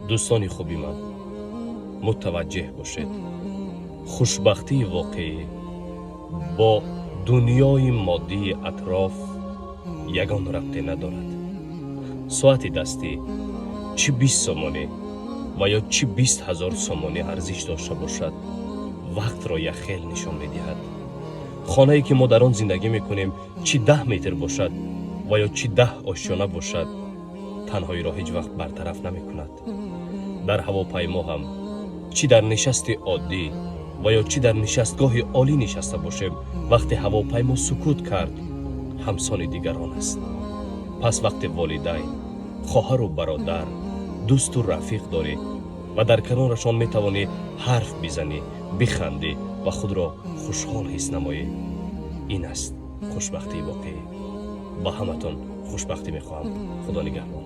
Дӯстони хуби ман, мутаваҷҷеҳ бошед: хушбахтии воқеӣ бо дунёи моддии атроф ягон рабте надорад. Соати дастӣ, чӣ 20 сомонӣ ва ё чӣ 20 000 сомонӣ арзиш дошта бошад, вақтро якхел нишон медиҳад. Хонае, ки мо дар он зиндагӣ мекунем, чӣ 10 метр бошад ва ё чӣ 10 ошёна бошад, танҳоиро ҳеҷ вақт бартараф намекунад. Дар ҳавопаймо ҳам, чӣ дар нишасти оддӣ ва ё чӣ дар нишастгоҳи олӣ нишаста бошем, вақте ҳавопаймо сукут кард, ҳамсони дигарон аст. Пас вақте волидайн, хоҳару бародар, дӯсту рафиқ дорӣ ва дар канорашон метавонӣ ҳарф бизанӣ, бихандӣ ва худро хушҳол ҳис намоӣ, ин аст хушбахтии воқеӣ. Ба ҳаматон хушбахтӣ мехоҳам. Худо нигаҳбон.